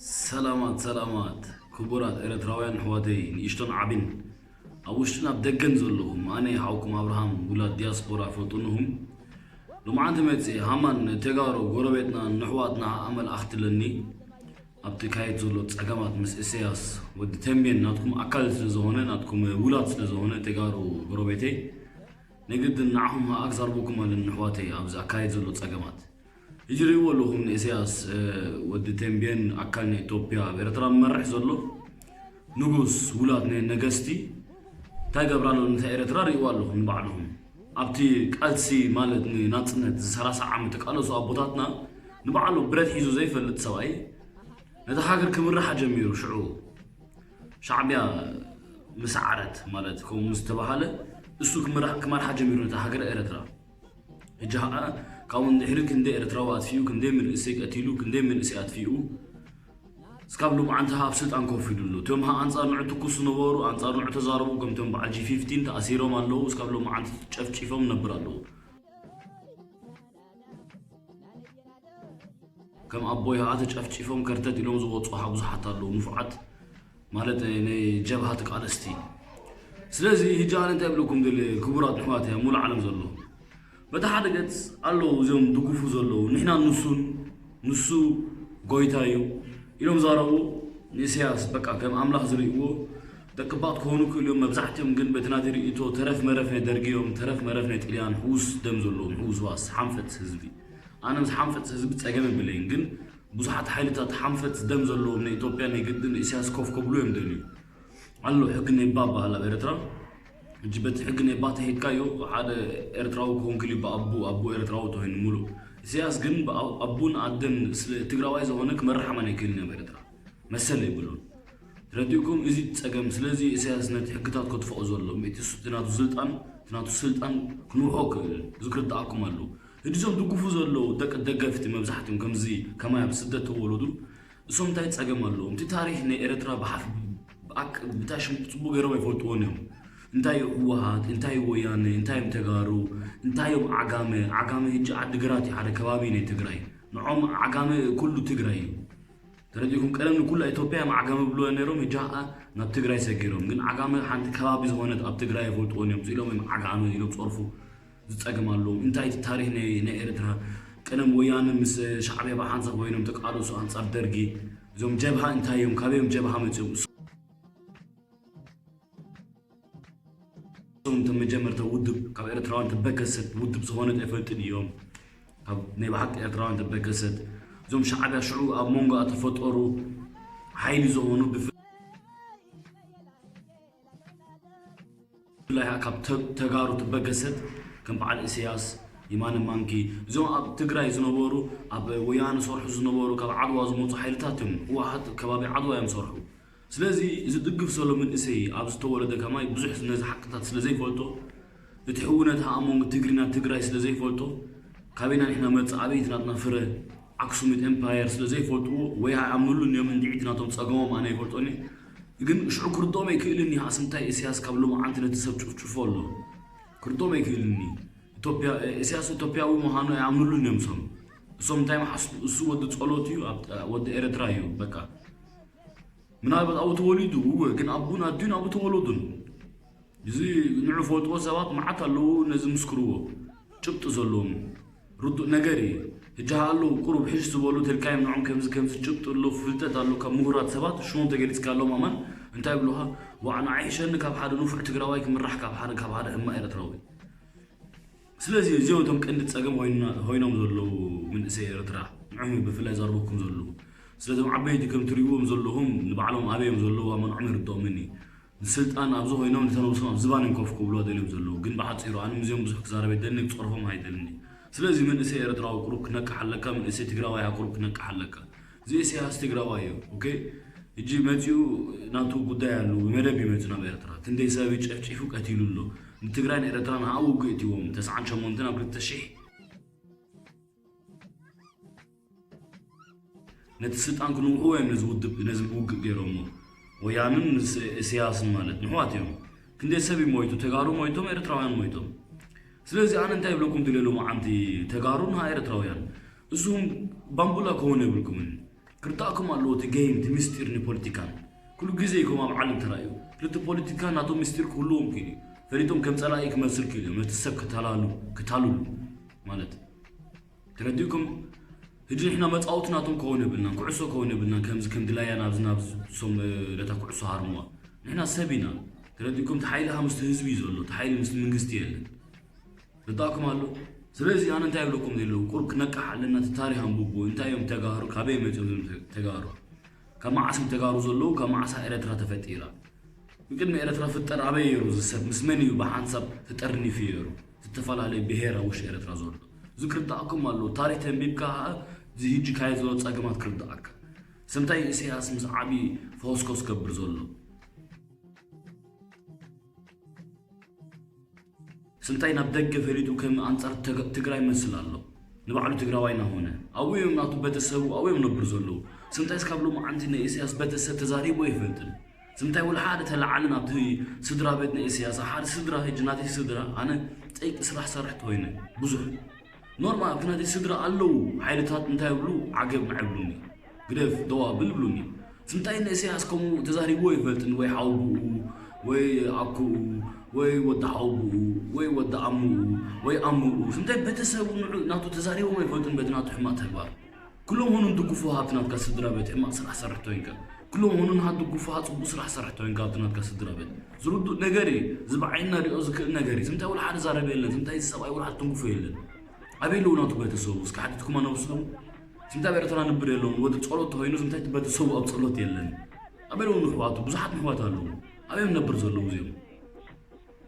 ሰላማት ሰላማት ክቡራት ኤርትራውያን ኣሕዋተይ ንእሽቶን ዓቢን ኣብ ውሽጥን ኣብ ደገን ዘለኹም፣ ኣነ ሓውኩም ኣብርሃም ውላድ ዲያስፖራ ፈጡንኹም። ሎማዓንቲ መጽእ ሃማን ተጋሩ ጎረቤትና ንሕዋትና ኣመልኣኽትለኒ ኣብቲ ካየድ ዘሎ ጸገማት ምስ እሰያስ ወዲ ተንቤን ናትኩም ኣካል ስለ ዝኾነ፣ ናትኩም ውላድ ስለ ዝኾነ ተጋሩ ጎረቤተይ ንግድን ንዓኹም ሃኣ ክዛርበኩም ኣለኒ ንሕዋተይ ኣብዚ ኣካየድ ዘሎ ጸገማት። ሕጂ ርእይዎ ኣለኹም ንእሰያስ ወዲ ተንቤን ኣካል ናይ ኢትዮጵያ ኣብ ኤርትራ መርሕ ዘሎ ንጉስ ውላት ናይ ነገስቲ እንታይ ገብራ ኣሎ ንታ ኤርትራ ርእይዎ ኣለኹም ንባዕልኹም ኣብቲ ቃልሲ ማለት ንናጽነት ዝ30 ዓመት ተቃለሱ ኣቦታትና ንባዕሉ ብረት ሒዙ ዘይፈልጥ ሰብኣይ ነታ ሃገር ክምርሓ ጀሚሩ ሽዑ ሻዕቢያ ምስ ዓረት ማለት ከምኡ ምስ ተባሃለ እሱ ክመርሓ ጀሚሩ ነታ ሃገር ኤርትራ። ሕጂ ኸዓ ካብኡ ንድሕሪ ክንደይ ኤርትራዊ ኣጥፊኡ፣ ክንደይ መንእሰይ ቀቲሉ፣ ክንደይ መንእሰይ ኣጥፊኡ እስካብ ሎማዓንቲ ኣብ ስልጣን ኮፍ ኢሉ ኣሎ። እቶም ኣንጻር ንዑ ትኩስ ዝነበሩ ኣንጻር ንዑ ተዛረቡ ከምቶም በዓል ጂ ፊፍቲን ተኣሲሮም ኣለዉ። እስካብ ሎማዓንቲ ጨፍጪፎም ነብር ኣለዉ። ከም ኣቦይ ኸዓ ተጨፍጪፎም ከርተት ኢሎም ዝወፁ ኸዓ ብዙሓት ኣለዉ። ንፉዓት ማለት ናይ ጀብሃ ተቃለስቲ። ስለዚ ሕጂ ኣነ እንታይ እብለኩም ደልየ ክቡራት ኣሕዋት ኣብ ሙሉእ ዓለም ዘለዉ በቲ ሓደ ገጽ ኣለዉ እዚኦም ድጉፉ ዘለዉ ንሕና ንሱን ንሱ ጎይታ እዩ ኢሎም ዛረቡ። ንእሰያስ በቃ ከም ኣምላኽ ዝርእይዎ ደቂ ባት ክኾኑ ክእሉ እዮም። መብዛሕትኦም ግን በቲ ናተይ ርእይቶ ተረፍ መረፍ ናይ ደርጊ እዮም፣ ተረፍ መረፍ ናይ ጥልያን ሕዉስ ደም ዘለዎም ሕዉስ ዋስ ሓንፈት ህዝቢ። ኣነ ምስ ሓንፈት ህዝቢ ጸገም የብለይን ግን ብዙሓት ሓይልታት ሓንፈት ደም ዘለዎም ናይ ኢትዮጵያ ናይ ግድን ንእሰያስ ኮፍ ከብሉ እዮም ደልዩ። ኣሎ ሕጊ ኔባ በሃል ኣብ ኤርትራ። ሕጂ በቲ ሕጊ ኔባ ተሄድካዮ ሓደ ኤርትራዊ ክኾን ክልዩ ብኣቡ ኣቡ ኤርትራዊ ተኮይኑ ሙሉእ። ኢሳያስ ግን ብኣቡን ኣደን ስለ ትግራዋይ ዝኾነ ክመርሕ ኣማን ኣይክእልን ኣብ ኤርትራ መሰል የብሉን። ተረዲእኩም እዚ ጸገም። ስለዚ ኢሳያስ ነቲ ሕግታት ከጥፍኦ ዘሎ ምእቲ ናቱ ስልጣን ናቱ ስልጣን ክንውሖ ክእል እዚ ክርድኣኩም ኣለዎ። ሕጂ እዞም ድጉፉ ዘለዉ ደቂ ደገፍቲ መብዛሕትኦም ከምዚ ከማይ ኣብ ስደት ተወለዱ እሶም እንታይ ጸገም ኣለዎም? እቲ ታሪኽ ናይ ኤርትራ ብሓፍ ብኣክ ብታሽም ጽቡቅ ገይሮም ኣይፈልጥዎን እዮም። እንታይ እዩ ህወሓት? እንታይ እዩ ወያነ? እንታይ እዮም ተጋሩ? እንታይ እዮም ዓጋመ? ዓጋመ ህጂ ዓዲ ግራት እዩ ሓደ ከባቢ ናይ ትግራይ። ንዖም ዓጋመ ኩሉ ትግራይ እዩ። ተረዲእኩም ቀደም ንኩላ ኢትዮጵያ እዮም ዓጋመ ብልዋ ነይሮም ህጂ ኸዓ ናብ ትግራይ ሰጊሮም። ግን ዓጋመ ሓንቲ ከባቢ ዝኾነት ኣብ ትግራይ ኣይፈልጥዎን እዮም። ስኢሎም እዮም ዓጋመ ኢሎም ጸርፉ። ዝጸገም ኣለዎም እንታይ እቲ ታሪኽ ናይ ናይ ኤርትራ ቀደም ወያነ ምስ ሻዕብያ ብሓንሳብ ኮይኖም ተቃለሱ ኣንጻር ደርጊ እዞም ጀብሃ እንታይ እዮም ካበይ እዮም ጀብሃ መጺኦም እሶም እቶም መጀመርታ ውድብ ካብ ኤርትራውያን ተበገሰት ውድብ ዝኾነት ኣይፈልጥን እዮም ካብ ናይ ብሓቂ ኤርትራውያን ተበገሰት እዞም ሻዕብያ ሽዑ ኣብ መንጎ ኣተፈጠሩ ሓይሊ ዝኾኑ ብፍ ብፍላይ ካብ ተጋሩ ትበገሰት ከም በዓል ኢሳያስ፣ የማነ ማንኪ እዞም ኣብ ትግራይ ዝነበሩ ኣብ ወያነ ዝሰርሑ ዝነበሩ ካብ ዓድዋ ዝመፁ ሓይልታት እዮም። ህወሓት ከባቢ ዓድዋ እዮም ዝሰርሑ። ስለዚ እዚ ድግፍ ዘሎ መንእሰይ ኣብ ዝተወለደ ከማይ ብዙሕ ነዚ ሓቅታት ስለ ዘይፈልጦ እቲ ሕውነት ኣኣ መንጎ ትግሪና ትግራይ ስለ ዘይፈልጦ ካበይና ንሕና መፅእ ኣበይ እቲ ናትና ፍረ ኣክሱሚት ኤምፓየር ስለ ዘይፈልጥዎ ወይ ኣይኣምኑሉን እዮም እንድዒ እቲ ናቶም ፀገሞም ኣነ ይፈልጦን እየ ግን ሽዑ ክርድኦም ኣይክእልን እዩ ኣስምታይ እስያስ ካብ ሎማዓንቲ ነቲ ሰብ ጭፍጭፎ ኣሎ ክርድኦም ኣይክእልን እዩ ኢትዮጵያ እስያስ ኢትዮጵያዊ ምዃኑ ኣይኣምኑሉን እዮም እሶም እሶም እንታይ መሓስቡ እሱ ወዲ ፀሎት እዩ ወዲ ኤረትራ እዩ በቃ ምናልባት ኣብኡ ተወሊዱ እወ ግን ኣቡን ኣዲኡን ኣብኡ ተወለዱን እዚ ንዑ ፈልጥዎ ሰባት መዓት ኣለዉ ነዚ ምስክርዎ ጭብጢ ዘለዎም ርዱእ ነገር እዩ ህጂ ኣለዉ ቁሩብ ሕሽ ዝበሉ ተልካዮም ንዖም ከምዚ ከምዚ ጭብጢ ኣሎ ፍልጠት ኣሎ ካብ ምሁራት ሰባት ሽሞም ተገሊፅካ ኣለዎም ኣማን እንታይ ይብሉኻ ዋዕ ንዓይ ሕሸኒ ካብ ሓደ ንፉዕ ትግራዋይ ክምራሕ ካብ ሓደ ካብ ሓደ ሕማቕ ኤርትራዊ ስለዚ እዚኦም እቶም ቀንዲ ጸገም ኮይኖም ዘለዉ መንእሰይ ኤርትራ ንዕም ብፍላይ ዘርበኩም ዘለዉ ስለቶም ዓበይቲ ከም ትሪእዎም ዘለኹም ንባዕሎም ኣበዮም ዘለዉ ኣመንዖም ይርድኦምን እዩ ንስልጣን ኣብዚ ኮይኖም ነታ ነብሶም ኣብ ዝባን እዮም ኮፍ ክብልዋ ደልዮም ዘለዉ ግን ብሓፂሩ ኣነ ምስዚኦም ብዙሕ ክዛረብ የደልኒ ክፀርፎም ኣይደልኒ ስለዚ መንእሰይ ኤርትራዊ ቁሩብ ክነቅሕ ኣለካ መንእሰይ ትግራዋይ ቁሩብ ክነቅሕ ኣለካ እዚ ኢሳያስ ትግራዋይ እዩ ኦኬ እጂ መጺኡ ናቱ ጉዳይ ኣሉ ብመደብ እዩ መጺኡ ናብ ኤርትራ ክንደይ ሰብ እዩ ጨፍጪፉ ቀቲሉ ኣሎ ንትግራይ ንኤርትራ ንዓ ውግእ እቲዎም ተስዓን ሸሞንተን ኣብ ክልተ ሽሕ ነቲ ስልጣን ክንውሕዎ እዮም ነዚ ውድብ ነዚ ውግእ ገይሮሞ ወያንን ምስ እስያስን ማለት ንሕዋት እዮም ክንደይ ሰብ እዩ ሞይቱ ተጋሩ ሞይቶም ኤርትራውያን ሞይቶም ስለዚ ኣነ እንታይ ይብለኩም ድልየ ሎማዓንቲ ተጋሩ ንሃ ኤርትራውያን እሱም ባምቡላ ክኾኑ የብልኩምን ክርዳእኩም ኣለዎ እቲ ጌም፣ እቲ ምስጢር ንፖለቲካን። ኩሉ ግዜ ኢኹም ኣብ ዓለም ተራእዩ። ክልተ ፖለቲካ ናቶም ምስጢር ክህልዎም ክኢሉ እዩ። ፈሊጦም ከም ጸላኢ ክመስል ክኢሉ እዮም። ነቲ ሰብ ክተላሉ፣ ክታልሉ ማለት። ተረዲእኩም? ሕጂ ንሕና መጻወቲ ናቶም ክኸውን የብልናን፣ ኩዕሶ ክኸውን የብልናን። ከምዚ ከም ድላያ ናብዚ ናብዚ እሶም፣ እ፣ ነታ ኩዕሶ ሃርሙዋ። ንሕና ሰብ ኢና። ተረዲእኩም? እቲ ሓይሊ ምስቲ ህዝቢ እዩ ዘሎ። እቲ ሓይሊ ምስቲ መንግስቲ የለን። ርዳእኩም ኣሎ። ስለዚ ኣነ እንታይ ይብለኩም ዘለኹ፣ ቁሩብ ክነቅሕ ኣለና። እቲ ታሪኽ ኣንብቡ። እንታይ እዮም ተጋሩ፣ ካበይ መጺኦም እዞም ተ-፣ ተጋሩ? ካብ መዓስ እዮም ተጋሩ ዘለዉ? ካብ መዓስ ኤረትራ ተፈጢራ? ቅድሚ ኤረትራ ፍጠር ኣበይ የሩ ዝሰብ? ምስ መን እዩ ብሓንሳብ ተጠርኒፉ የሩ? ዝተፈላለየ ብሄር ኣብ ውሽጢ ኤረትራ ዘሎ። እዚ ክርዳእኩም ኣሎ። ታሪኽ ተንቢብካ ኸኣ እዚ ህጂ ካየ ዘሎ ጸገማት ክርዳእካ። ስምታይ ኢሳያስ ምስ ዓቢ ፈወስኮስ ገብር ዘሎ? ስምታይ ናብ ደገ ፈሊጡ ከም ኣንጻር ተግ-፣ ትግራይ መስል ኣሎ። ንባዕሉ ትግራዋይ እናኾነ። ኣብኡ እዮም ናቱ ቤተሰቡ፣ ኣብኡ እዮም ነብሩ ዘለዉ። ስምታይ እስካብ ሎማዓንቲ ናይ ኢሳያስ ቤተሰብ ተዛሪቡ ኣይፈልጥን። ስምታይ ወላ ሓደ ተለዓለ ናብቲ ስድራ ቤት ናይ ኢሳያስ። ሓደ ስድራ፣ ሕጂ ናተይ ስድራ፣ ኣነ ጸይቂ ስራሕ ሰራሕ ተኾይነ። ብዙሕ ኖርማል፣ ኣብቲ ናተይ ስድራ ኣለዉ ሓይልታት እንታይ ይብሉ፣ ዓገብ ንዓይ ይብሉኒ። ግደፍ፣ ደው ኣብል ይብሉኒ። ስምታይ ንኢሳያስ ከምኡ ተዛሪብዎ ኣይፈልጥን፣ ወይ ሓውብኡ፣ ወይ ኣኩኡ፣ ወይ ወዲ ሓውብኡ፣ ወይ ወዲ ኣሙኡ፣ ወይ ኣሙኡ። ስምታይ ቤተሰቡ ንዑ ናቱ ተዛሪቦም ኣይፈልጥን በቲ ናቱ ሕማቕ ተግባር። ኩሎም ሆኑ ንድግፎ ሃብቲ ናትካ ስድራ ቤት ሕማቕ ስራሕ ሰርሕ ተወይንካ። ኩሎም ሆኑ ንሃ ድግፎ ሃ ጽቡቕ ስራሕ ሰርሕ ተወይንካ ሃብቲ ናትካ ስድራ ቤት። ዝርዱእ ነገር እዩ። እዚ ብዓይንና ሪኦ ዝክእል ነገር እዩ። ስምታይ ወላ ሓደ ዛረብ የለን። ስምታይ እዚ ሰብኣይ ወላ ሓደ ትንግፎ የለን። ኣበይ ኣለዉ ናቱ ቤተሰቡ? እስኪ ሓቲትኩማ ነብስኹም? ስምታይ ኣብ ኤርትራ ንብር የለውን። ወዲ ጸሎት ተኾይኑ ስምታይ እቲ ቤተሰቡ ኣብ ጸሎት የለን? ኣበይ ኣለዉ ንሕዋቱ? ብዙሓት ንሕዋት ኣለዉ። ኣበይ እዮም ነብር ዘለዉ እዚኦም?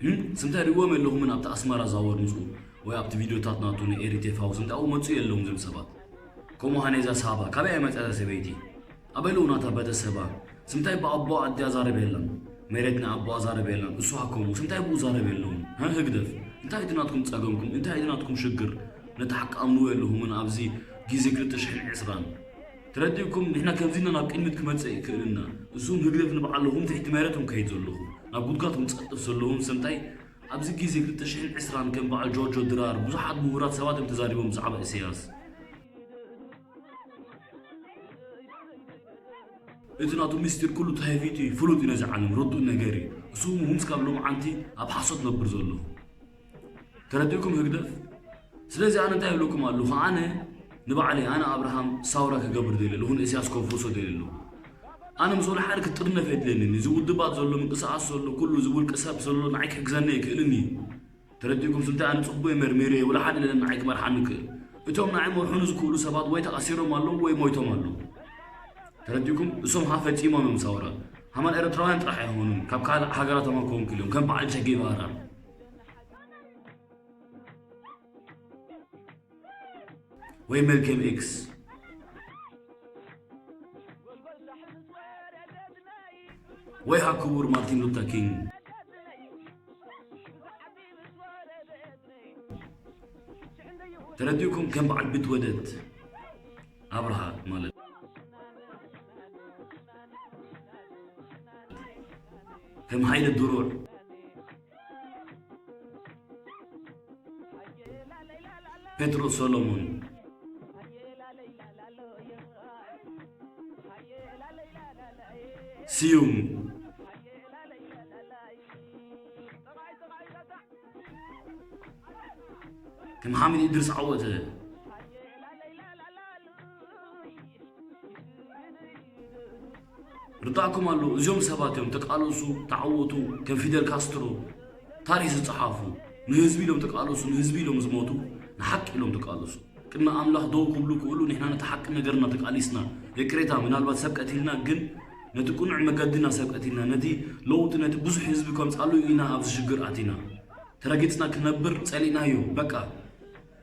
እም? ስምታይ ሪእዎም የለኹምን ኣብቲ ኣስመራ ዛወር ምስኡ ወይ ኣብቲ ቪድዮታት ናቱ ንኤሪ ቴፋው ስምታይ ኣብኡ መጹ የለውን እዚኦም ሰባት። ከምኡ ሃነ እዛ ሳባ ካበይ እያ መጽያ እዛ ሰበይቲ? ኣበይ ኣለዉ ናታ ቤተሰባ? ስምታይ ብኣቦ ኣዲኣ ዛረብ የለን። መሬት ንኣቦኣ ዛረብ የለን። እሱ ሃከሙ ስምታይ ብኡ ዛረብ የለውን? ሃ ህግደፍ። እንታይ እቲ ናትኩም ጸገምኩም? እንታይ እቲ ናትኩም ሽግር? ነቲ ሓቂ ኣምንዎ የለኹምን ኣብዚ ግዜ ክልተ ሽሕን ዕስራን። ተረዲእኩም? ንሕና ከምዚ ኢና ናብ ቅድሚት ክመጽእ ይክእል እና። እሱም ህግደፍ ንበዓለኹም ትሕቲ መሬት እዮም ከይድ ዘለኹም። ናብ ጉድጓድ ክንጸጥፍ ዘለኹም ስምታይ ኣብዚ ግዜ ክልተ ሽሕን ዕስራን ከም በዓል ጆርጆ ድራር ብዙሓት ምሁራት ሰባት እዮም ተዛሪቦም ብዛዕባ ኢሳያስ። እቲ ናቱ ምስጢር ኩሉ ተሃፊቱ እዩ፣ ፍሉጥ እዩ ነዚ ዓለም፣ ርዱእ ነገር እዩ። እሱ እውን ክሳብ ሎምዓንቲ ኣብ ሓሶት ነብር ዘሎ። ተረዲእኩም ህግደፍ? ስለዚ ኣነ እንታይ ይብለኩም ኣለኹ? ኣነ ንባዕለይ፣ ኣነ ኣብርሃም ሳውራ ክገብር ደልየ ኣለኹ፣ ንእስያስ ከፍርሶ ደልየ ኣለኹ። ኣነ ምስ ወላ ሓደ ክጥርነፍ የድልየንን። እዚ ውድባት ዘሎ፣ ምንቅስቓስ ዘሎ፣ ኩሉ እዚ ውልቀ ሰብ ዘሎ ንዓይ ክሕግዘኒ ኣይክእልን እዩ። ተረዲእኩም? ስንታይ ኣነ ጽቡቕ መርሚረ፣ ወላ ሓደ ለለ ንዓይ ክመርሓኒ ይክእል። እቶም ንዓይ መርሑኒ ዝክእሉ ሰባት ወይ ተኣሲሮም ኣለዉ ወይ ሞይቶም ኣለዉ። ተረዲእኩም? እሶም ኸኣ ፈጺሞም እዮም ሳውራ። ሃማን ኤርትራውያን ጥራሕ ኣይኾኑን፣ ካብ ካልእ ሃገራት ሃማን ክኾኑ ክኢሎም፣ ከም በዓል ቸ ጌቫራ ወይ መልከም ኤክስ ወይ ኸኣ ክቡር ማርቲን ሉተር ኪንግ። ተረዲእኩም? ከም በዓል ቢትወደድ ኣብርሃ ማለት፣ ከም ሃይለ ድሩዕ፣ ጴጥሮስ ሰሎሞን፣ ስዩም፣ ከም ሓሚድ ኢድሪስ ዓወተ። ርዳእኩም ኣሎ፣ እዚኦም ሰባት እዮም ተቃለሱ፣ ተዓወቱ፣ ከም ፊደል ካስትሮ ታሪኽ ዝጸሓፉ፣ ንህዝቢ ኢሎም ተቃለሱ፣ ንህዝቢ ኢሎም ዝሞቱ፣ ንሓቂ ኢሎም ተቃለሱ። ቅድሚ ኣምላኽ ደው ክብሉ ክእሉ፣ ንሕና ነቲ ሓቂ ነገርና ተቃሊስና። ይቅሬታ፣ ምናልባት ሰብ ቀቲልና፣ ግን ነቲ ቅኑዕ መገድና ሰብ ቀቲልና፣ ነቲ ለውጢ፣ ነቲ ብዙሕ ህዝቢ ከምጻሉ ኢና ኣብዚ ሽግር ኣቲና። ተረጊጽና ክነብር ጸሊእናዮ፣ በቃ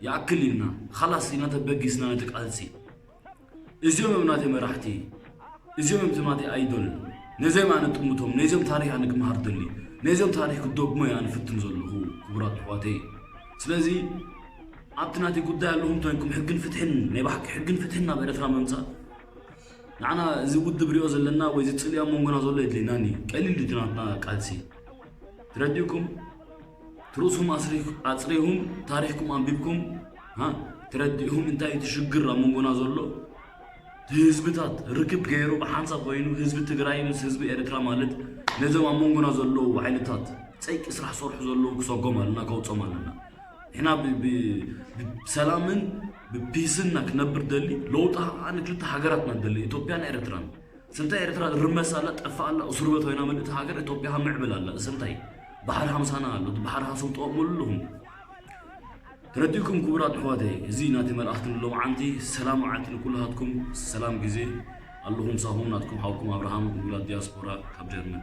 ይኣክል ኢልና፣ ኻላስ ኢና ተበጊስና ነቲ ቃልሲ። እዚኦም እዮም ናተይ መራሕቲ፣ እዚኦም እዮም ናተይ ኣይዶል። ነዚኦም ኣነ ጥምቶም፣ ነዚኦም ታሪኽ ኣነ ክመሃር ደሊ፣ ነዚኦም ታሪኽ ክደግሞ እየ ኣነ ፍትን ዘለኹ፣ ክቡራት ኣሕዋተይ። ስለዚ ኣብቲ ናተይ ጉዳይ ኣለኹም ተንኩም ሕግን ፍትሕን፣ ናይ ብሓቂ ሕግን ፍትሕን ናብ ኤርትራ ምምጻእ። ንዓና እዚ ውድብ ሪኦ ዘለና ወይ እዚ ጽልኢ ኣብ መንጎና ዘሎ የድልየናን እዩ። ቀሊል ድዩ እቲ ናትና ቃልሲ? ተረዲእኩም? ትርእስኹም ኣስሪ-፣ ኣጽሪኹም፣ ታሪኽኩም ኣንቢብኩም፣ ሃ? ተረዲእኹም እንታይ እቲ ሽግር ኣብ መንጎና ዘሎ? ህዝብታት ርክብ ገይሩ ብሓንሳብ ኮይኑ ህዝቢ ትግራይ ምስ ህዝቢ ኤርትራ ማለት ነዞም ኣብ መንጎና ዘለዉ ሓይልታት ጸይቂ ስራሕ ሰርሑ ዘለዉ ክሰጎም ኣለና፣ ከውጾም ኣለና። ንሕና ብ- ብ- ብሰላምን ብፒስን ኢና ክነብር ደሊ። ለውጢ ከዓ ንክልተ ሃገራትና ደሊ፣ ኢትዮጵያን ኤርትራን። ስንታ ኤርትራ ርመስ ኣላ፣ ጠፋ ኣላ፣ እስሩ ቤት ኮይና ምልእቲ ሃገር ኢትዮጵያ ምዕብል ኣላ። ስንታይ ባሕሪ ሃምሳና ኣሎ፣ ባሕሪ ሃስም ጠቕሙ ኣለኹም። ተረዲእኩም ክቡራት ኣሕዋተይ፣ እዚ ናቲ መልእኽቲ ንሎምዓንቲ። ሰላም መዓልቲ ንኩልሃትኩም፣ ሰላም ግዜ ኣለኹም። ሳኹም ናትኩም ሓውኩም ኣብርሃም፣ ውላድ ዲያስፖራ ካብ ጀርመን።